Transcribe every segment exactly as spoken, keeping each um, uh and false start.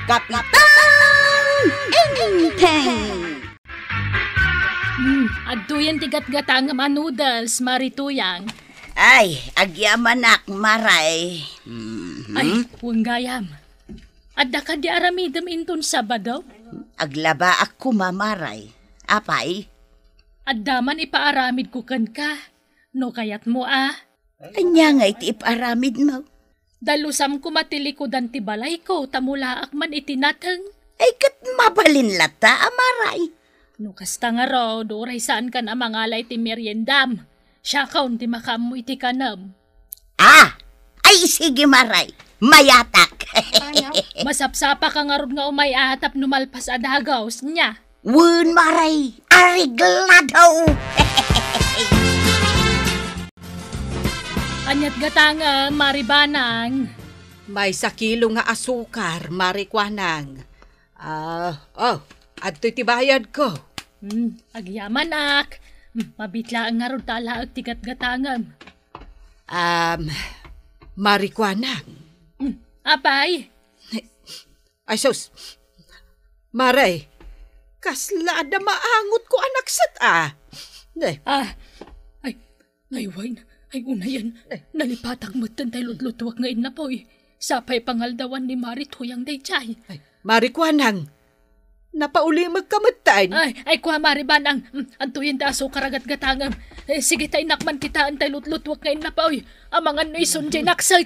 Kapitan Enteng! Hmm, adtoyen ti gatgatangem a noodles, Mari Tuyang. Ay, agyamanak, Maray. Mhm. Ay, wen gayam. Adda kadi aramidem inton Sabado? Aglabaak koma, Maray. Apay? Adda man ipaaramidko kenka, no kayatmo a. Ania ngay ti ipaaramidmo? Dalusam koma ti likudan ti balayko, ta mulaak man iti nateng. Ay, ket mabalin latta a, Maray. No kasta ngarud, uray saankan a mangala iti meriendam. Siakon ti makaammo iti kanem. Ah! Ay, sige, Maray. Mayatak. Masapsapaka ngarud nga umay-a tapno malpas a dagaw, nia? Wen, Maray. Areglado. Aniat gatangem, Mari Banang? Maysa kilo nga asukar, Mari Kuanang. Ah, oh, adtoy ti bayadko. Hmm, agyamanak. Hmm, mabit laeng ngarud ta alaek ti gatgatangem. Um, Mari Kuanang. Hmm, apay? Ay, sus. Maray, kasla adda maangotko a nakset, a. Ne. Ah, ay, ay, wen, ay, unayen. Eh. Nalipatak metten tay lutlutuak nga innapoy. Sapay pangaldawan ni Mari Tuyang daydiay. Ay, Mari Kuanang, napaulimekka metten. Ay, ay, kua, Mari Banang, mm, adtoyen ti asukar a gatgatangem. Eh, sige, ta innak man kitaen tay lutlutuak nga innapoy. Amangan no isun diay nakset.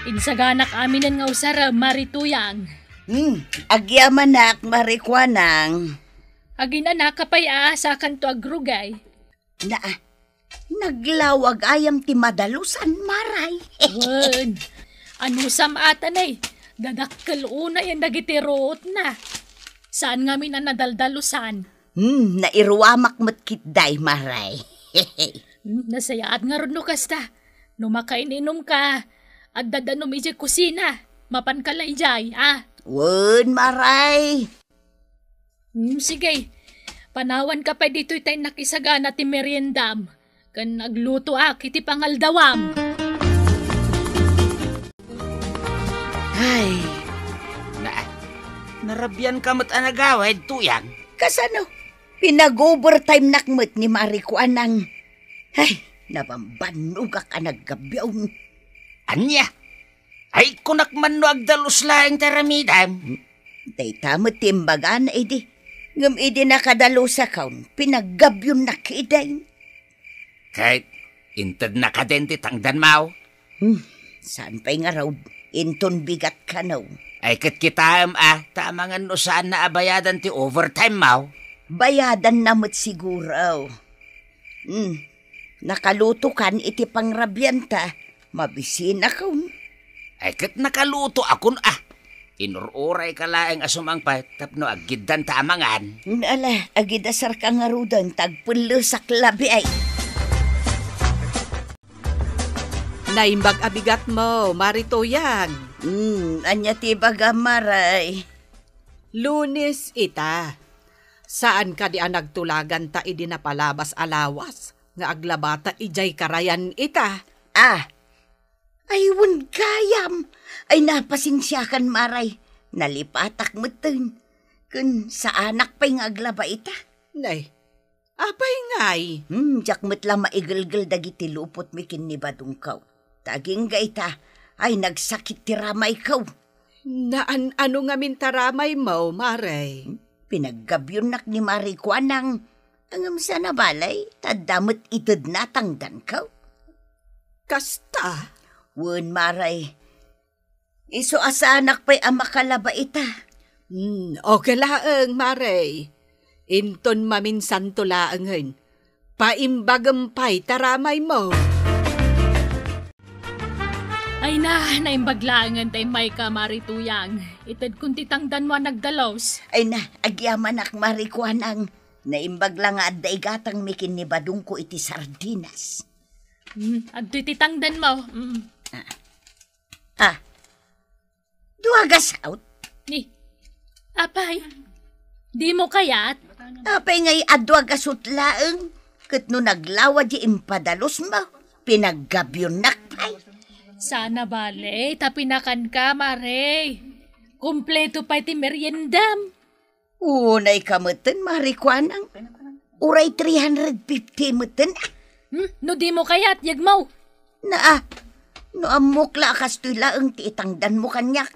Insaganak aminen nga usarem, Mari Tuyang. Hmm, agyamanak, Mari Kuanang. Aginanaka pay a, sakanto agrugay. Na, naglawag ayam ti madalusan, Maray. Wen, anusam ata nay, dadakkel unayen dagiti ruotna. Saan ngamin a nadaldalusan? Hmm, nairuamak met kitdi, Maray. Hmm, nasayaat ngarud no kasta. No makain-inumka, adda danum idiay kusina. Mapanka la idiay, a. Wen, Maray. Hmm, sige. Panawanka pay ditoy ta innak isagana ti meriendam. Ken aglutoak iti pangaldawam. Ay. Na, narabianka met a nagawid, Tuyang? Kasano? Pinag-overtimenak met ni Mari Kuanang. Ay, nabambannogak a naggabion. Ania? Ay, kunak man no agdalus laeng ti aramidem. Dayta met ti imbagana idi. Ngem idi nakadalusakon, pinaggabyonnak idi. Ket intedna kadin ti tangdanmo? Hmm, saan pay ngarud, inton bigat kano. Ay, ket kitaem a, ta amangan no saanna a bayadan ti overtime mo. Bayadanna met siguro. Hmm, nakalutokan iti pangrabianta. Mabisinakon. Ay, ket nakalutoakon a. Inur-urayka laeng a sumangpet tapno aggiddanta a mangan. Ala, agidasarka ngaruden ta agpellesak labi ay. Naimbag a bigatmo, Mari Tuyang. Hmm, ania ti ibagam, Maray? Lunes ita. Saan kadi a nagtulaganta idi napalabas a lawas nga aglabata idiay karayan ita? Ah, ay, wen gayam. Ay, napasensiakan, Maray. Nalipatak metten. Ken saanak pay nga aglaba ita. Nay, apay ngay? Hmm, diak met la maigelgel dagiti lupotmi ken ni badongko. Ta agingga ita, ay, nagsakit ti ramayko. Naan-ano ngamin ta ramaymo, Maray? Hmm, pinaggabyonnak ni Maray Kuanang. Ngem saan a balay, ta adda met itedna a tangdanko. Kasta? Wen, Maray. Isu a saanak pay a makalaba ita. Hmm, okay laeng, Maray. Inton maminsanto laengen, paimbagem pay ta ramaymo. Ay na, naimbag laengen ta immayka, Mari Tuyang. Itedkon ti tangdanmo a nagdalus. Ay na, agyamanak, Mari Kuanang. Naimbag la nga adda igatangmi ken ni badongko iti sardinas. Mm, adtoy ti tangdanmo. Mm. Ah. Ah. Dua gasut? Ni, apay, dimo kayat? Apay ngay a dua gasut laeng? Ket no naglawa di impadalusmo, pinaggabyonnak pay. Sana bale, ta pinakanka, Mare. Kompleto pay ti meriendam. Unay ka metten, Mare Kuanang. Uray three hundred fifty metten. Hmm? No dimo kayat, yegmo. Naa, no ammok la a kastoy laeng ti itangdanmo kaniak,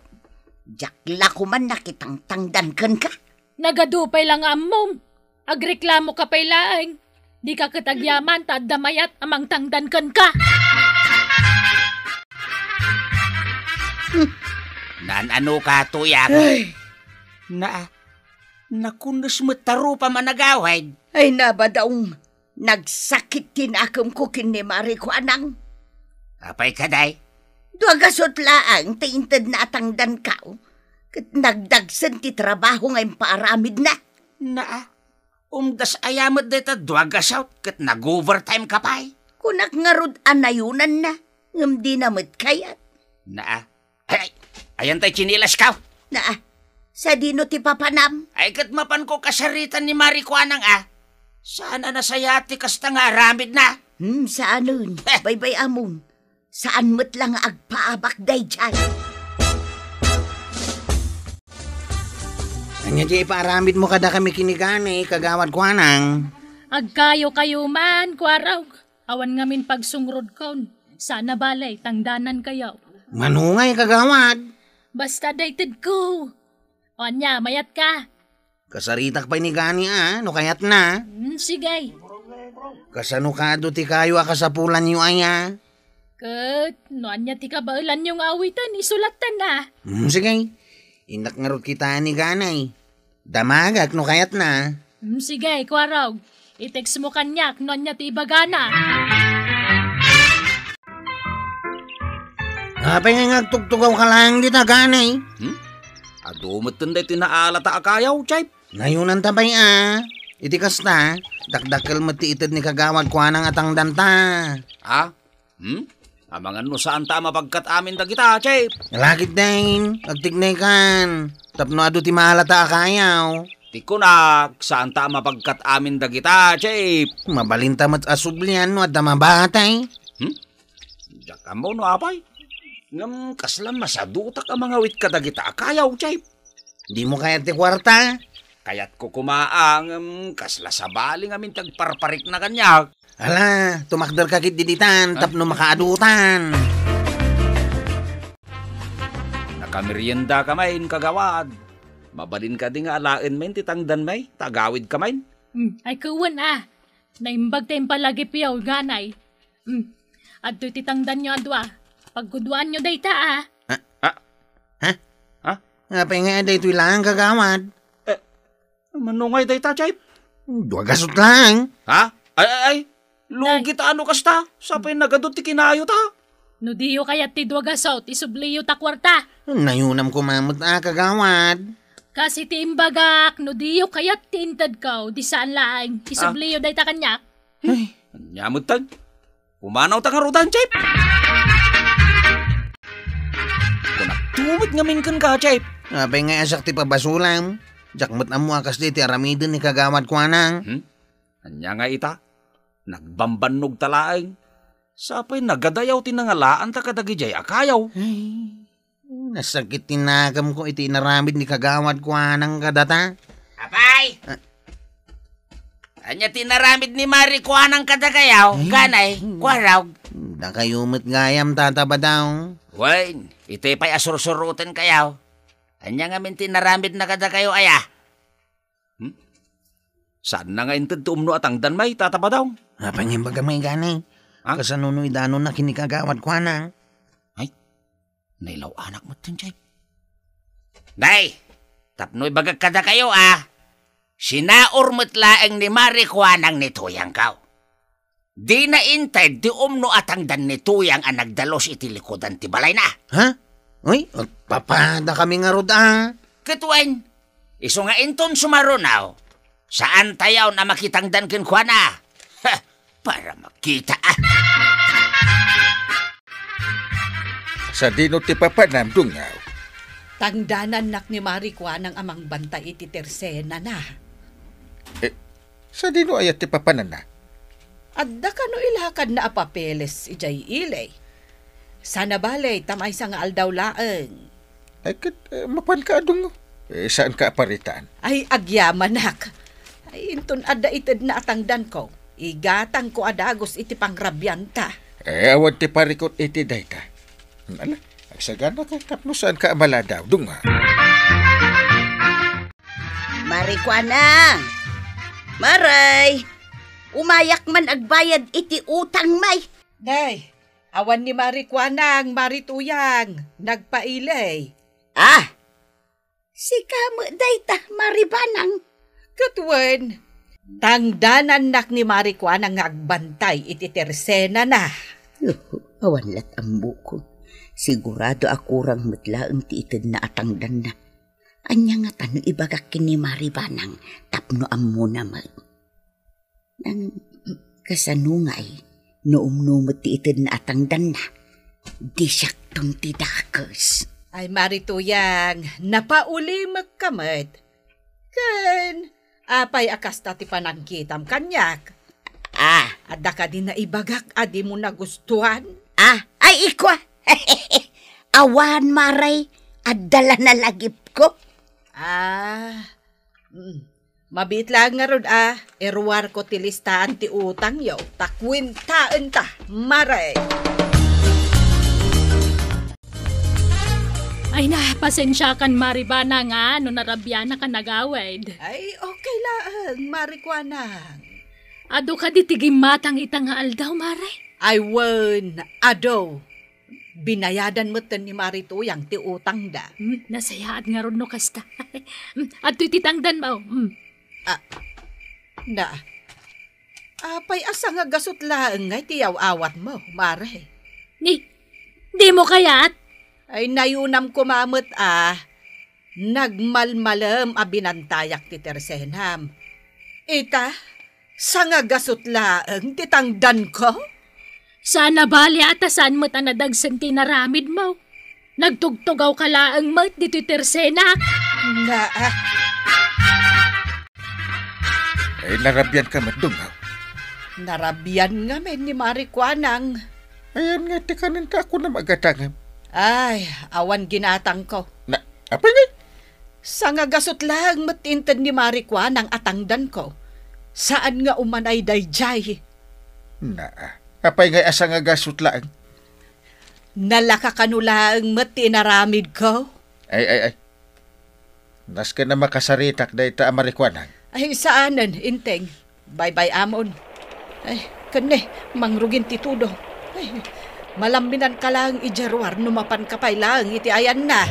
diak la koman nakitangtangdan kenka. Nagadu pay la nga ammom. Agreklamo ka pay laeng. Dika ket agyaman ta adda mayat a mangtangdan kenka. Naan-ano ka, Tuyang? Ay. Naa, nakunnes met ta rupam a nagawid. Ay, nabadaong. Nagsakit ti nakemko ken ni Mare Kuanang. Apay kadi? Dua gasut laeng ti intedna a tangdankaw, ket nagdagsen ti trabaho nga impaaramidna. Naa, umdas aya met dayta dua gasut ket nag-overtime ka pay? Kunak ngarud a nayunanna, ngem dina met kayat. Naa, Ay, ay, ayan tay tsinelas ka? Naa, sadino ti papanam? Ay, ket mapanko kasaritan ni Mare Kuanang a. Saan a nasayaat ti kasta nga aramidna? Hmm, saanen. Heh. Baybay-amon. Saan met la nga agpaabak daydiay. Ania ti ipaaramidmo kadakami ken ni Ganay, Kagawad Kuanang? Agkayo-kayo man, Kuarog. Awan ngamin pagsungrodkon. Sana bale, tangdanankayo. Manungay, Kagawad? Basta daytedko. O ania, mayatka? Kasaritak pay ni Ganay a, no kayatna. Hmm, sige. Kasano kadi ti kayo a kasapulanyo aya? Ket, no ania ti kabaelanyo nga awiten, isu latta. Hmm, sige. Innak ngarud kitaen ni Ganay. Damagak no kayatna. Hmm, sige, Kuarog. I-textmo kaniak no ania ti ibagana. Apay nga agtugtugawka laeng dita, Ganay? Hmm? Adu metten daytoy naalata a kayaw, Chief. Nayunanta pay a. Iti kasta, dakdakkel met ti ited ni Kagawad Kuanang a tangdanta. Ah? Hmm? Amangan no saanta a mabagkat amin dagita, Chief. Nalagid dayta, agtignaykan. Tapno adu ti maalata a kayaw. Ti kunak, saanta a mabagkat amin dagita, Chief. Mabalinta met a sublian no adda mabatay. Hmm? Diak ammo no apay. Ngem kasla masadutak a mangawit kadagita a kayaw, Chief. Dimo kayat ti kuarta? Kayatko koma a, ngem kasla sabali ngamin ti agparparikna kaniak. Ala, tumakderka ketdi ditan, ah, tapno makaadutan. Nakameriendaka main, Kagawad. Mabalin kadi nga alaen main ti tangdanmi, ta agawidka main? Hmm, ay, ket wen a. Naimbag ti impalagipyo, Ganay. Hmm. Adtoy ti tangdanyo a dua. Pagkuduanyo dayta a. Ha? Ha? Ha? Ha? Apay nga daytoy laeng, Kagawad? Eh, Manungay dayta, Chief? Dua gasut laeng. Ha? Ay, ay, ay. Lugi ta no kasta. Sapay nagadu ti kinayo ta. No diyo kayat ti dua gasut, isubliyo ta kuarta. Nayunam koma met a, Kagawad. Kas iti imbagak, no diyo kayat ti intedko, di saan laeng. Isubliyo dayta kaniak. Ay, ania met tan? Pumanaw ta ngaruden, Chief. Kunak tumit ngamin kenka, Chief. Apay nga asak ti pabasolam? Diak met ammo a kasdi ti aramiden ni Kagawad Kuanang. Hmm? Ania nga ita? Nagbambannog ta laeng. Sapay nagadayaw ti nangalaanta kadagidiay a kayaw. Ay, nasakit ti nakemko iti inaramid ni Kagawad Kuanang kadata. Apay! Ah. Ania ti inaramid ni Mare Kuanang kadakayo, ay, Ganay, hmm, Kuarog? Dakayo met gayam, Tata Badaw. Wen, iti pay a sursurotenkayo. Ania ngamin ti inaramidna kadakayo aya? Hmm? Saanna nga inted ti umno a tangdanmi, Tata Badaw? Apay nga imbagam, Ganay? Ha? Kasano no idanonna ken ni Kagawad Kuanang? Ay, nailaw-anak met ti, Chief. Nay, tapno ibagak kadakayo a, sinaur met laeng ni Mare Kuanang ni Tuyangko. Dina inted ti umno a tangdan ni Tuyang a nagdalus iti likudan ti balayna. Ha? Uy, agpapadakami ngarud a. Ket wen, isu nga inton sumaruno, saantayon a makitangdan kenkuana. Ha, para makita a. Sadino ti papanam, Dungaw? Tangdanannak ni Mare Kuanang a mangbantay iti tersenana. Eh, Sadino aya ti papananna? Adda kano ilakadna a papeles idiay ili. Sana bale, ta maysa nga aldaw laeng. Ay, ket, eh, mapanka a dungngo. Eh, saanka a paritan? Ay, agyamanak. Ay, inton adda itedna a tangdanko, igatangko a dagus iti pangrabianta. Eh, awan ti parikut iti dayta. Ala, agsaganaka tapno saanka a maladaw, dungngo. Marikuana! Maray! Umayak man agbayad iti utang, may. Nay, awan ni Marikuanang, Marituyang, nagpailay. Ah! Sika met dayta, Maribanang. Ket wen, tangdanannak ni Marikuanang nga agbantay iti tersenana. Awan lat ammokon. Sigurado a kurang met laeng ti itedna a tangdanna. Ania ngata no ibagak ken ni Maribanang tapno ammona met? Nang kasano ngay no umno met ti itedna a tangdanna? Di siakton ti dakes. Ay, Marituyang, napaulimekka met. Ken, apay a kasta ti panangkitam kaniak? Ah. Adda kadi naibagak a dimo nagustuan? Ah, ay, ikua. Awan, Maray. Adda la nalagipko. Ah, mm. Mabiit laeng ngarud a iruarko ti listaan ti utangyo, ta kuentaenta, Maray. Ay na, pasensiakan, Maribanang, a no narabianak a nagawid. Ay, okay laeng, Marikuanang. Adu kadi ti gimmatang ita nga aldaw, Mare? Ay wen, adu. Binayadan metten ni Marituyang ti utangda. Hmm, nasayaat ngarud no kasta. Hmm, adtoy ti tangdanmo. Hmm. Ah, na. Apay a sangagasut laeng ngay ti yaw-awatmo, Mare? Ni, dimo kayat? Ay, nayunam koma met a nagmalmalem a binantayak ti tersenam. Ita, sangagasut laeng ti tangdanko? Saan a bale a ta saan met a nadagsen ti inaramidmo. Nagtugtugawka laeng met ditoy tersenak. Nga, ah. Ay, narabianka met, Dungaw. Narabian ngamin ni Marikuanang. Ayan nga ti kanenta a kunam a gatangem. Ay, awan ginatangko. Na, apay ngay? Sangagasut laeng met inted ni Marikuanang a tangdanko. Saan nga umanay daydiay. Na, apay ngay a sangagasut laeng? Nalaka kano laeng met ti inaramidko? Ay, ay, ay. Nasken a makasaritak dayta a Marikuanang. Ay, saanen, Inteng. Baybay-amon. Ay, ken ne, mangrugin ti tudo. Ay, malamminanka laeng idiay ruar no mapanka pay laeng iti ayanna.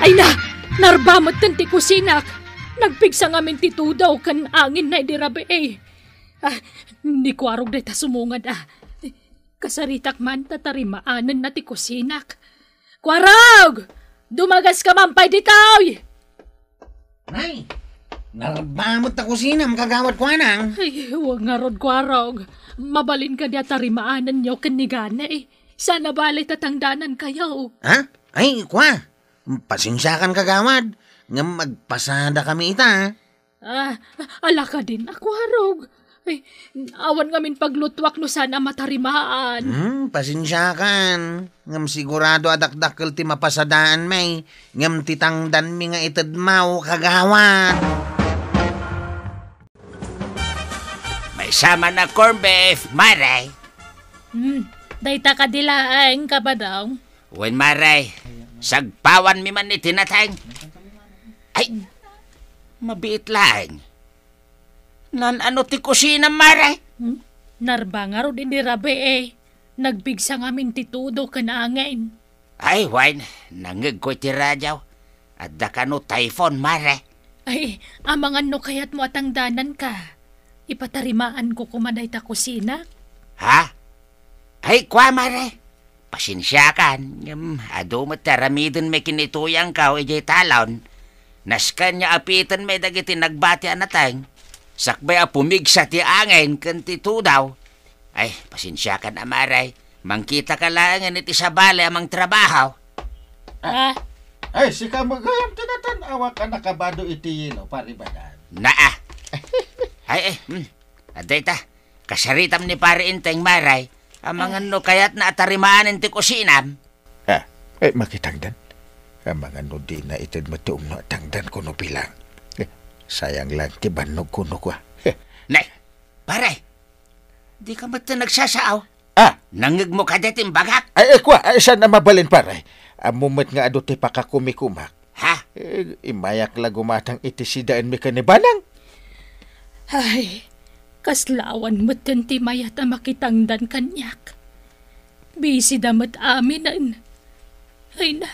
Ay na! Narba metten ti kusinak! Nagpigsa ngamin ti tudo ken anginna idi rabii. Ah, ni Kuarog dayta sumungad, ah. Kasaritak man ta tarimaanenna ti kusinak. Kuarog! Dumagaska man pay ditoy! Nay, narba met ta kusinam, Kagawad Kuanang. Ay, wen ngarud, Kuarog. Mabalin kadi a tarimaanenyo ken ni Gani. Saan a bale ta tangdanankayo. Ha? Ay, kua. Pasensiakan, Kagawad. Ngem agpasadakami ita. Ah, ala kadin a Kuarog. Ay, awan ngamin paglutuak no saan a matarimaan. Hmm, pasensiakan. Ngem sigurado a dakdakkel ti mapasadaanmi, ngem ti tangdanmi nga itedmo, Kagawad. Maysa man a corned beef, Mare. Hmm, dayta kadi laeng, Kabadong. Wen, Mare, sagpawanmi man iti nateng. Ay, mabiit laeng. Naan-ano ti kusinam, Mare? Hmm? Narba ngarud idi rabii. Nagpigsa ngamin ti tudo ken angin. Ay, wen, nangngegko iti radio. Adda kano typhoon, Mare. Ay, amangan no kayatmo a tangdananka. Ipatarimaanko koma dayta kusinak. Ha? Ay, kua, Mare. Pasensiakan, ngem adu met ti aramidenmi ken ni Tuyangko idiay talon. Nasken nga apitenmi dagiti nagbati a nateng, sakbay a pumigsa ti angin ken ti tudo. Ay, pasensiakan a, Mare. Mangkitaka laengen iti sabali a mangtrabaho. Ah. Ay, sika met gayam ti natan-awak a nakabado iti yelo, Paribadan. Naa. Ay, eh, hmm. Adda ita. Kasaritam ni Pare Enteng, Maray, amangan no kayatna a tarimaanen ti kusinam. Ah, eh, makitangdan. Amangan no dina ited met ti umno a tangdan kuno bilang. Eh, sayang lang ti bannog kuno kua. Eh. Nay, Pare, dika met nagsasao. Ah. Nangngegmo kadi ti imbagak? Ay, eh, kua, ay, saan a mabalin, Pare? Ammo met nga adu ti pakakumikumak. Ha? Eh, imayak la gumatang iti sidaenmi ken ni Banang. Ay, kasla awan metten ti mayat a makitangdan kaniak. Bisida met aminen. Ay na,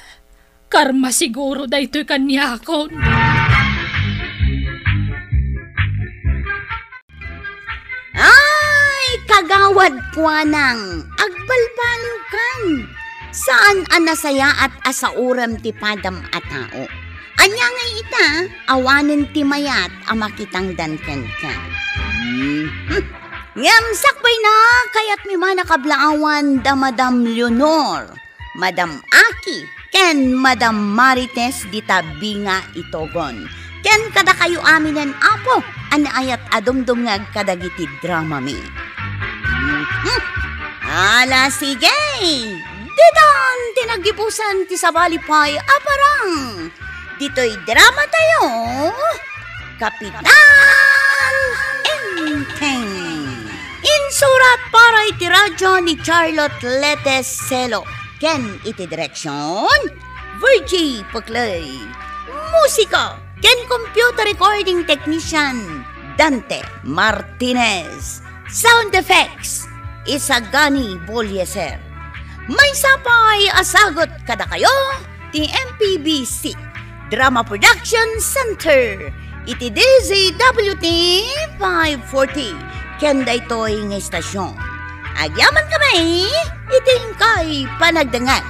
karma siguro daytoy kaniakon. Ay, kagawad kuanang, agbalbaliwkan. Saan a nasayaat a saurem ti padam a tao. Ania ngay ita, awanen ti mayat a makitangdan kenka. Hmm. Ngem sakbayna, kayatmi man a kablaawan da Madam Leonor, Madam Aki, ken Madam Marites dita Binga Itogon. Ken kadakayo aminen, Apo, a naayat a dumdumngeg kadagiti dramami. Mhm. Ala, sige! Ditan ti naggibusan ti sabali pay a parang. Ditoy dramatayo, Kapitan Enteng. Insurat para iti radyo ni Charlotte Letes Celo, ken iti direksyon, Virgie Puclay. Musika ken computer recording technician, Dante Martinez. Sound effects, Isagani Bolieser. Maysa pay a sagut kadakayo ti M P B C Drama Production Center iti D Z W T five forty ken daytoy nga istasyon. Agyamankami iti inkay panagdengngeg.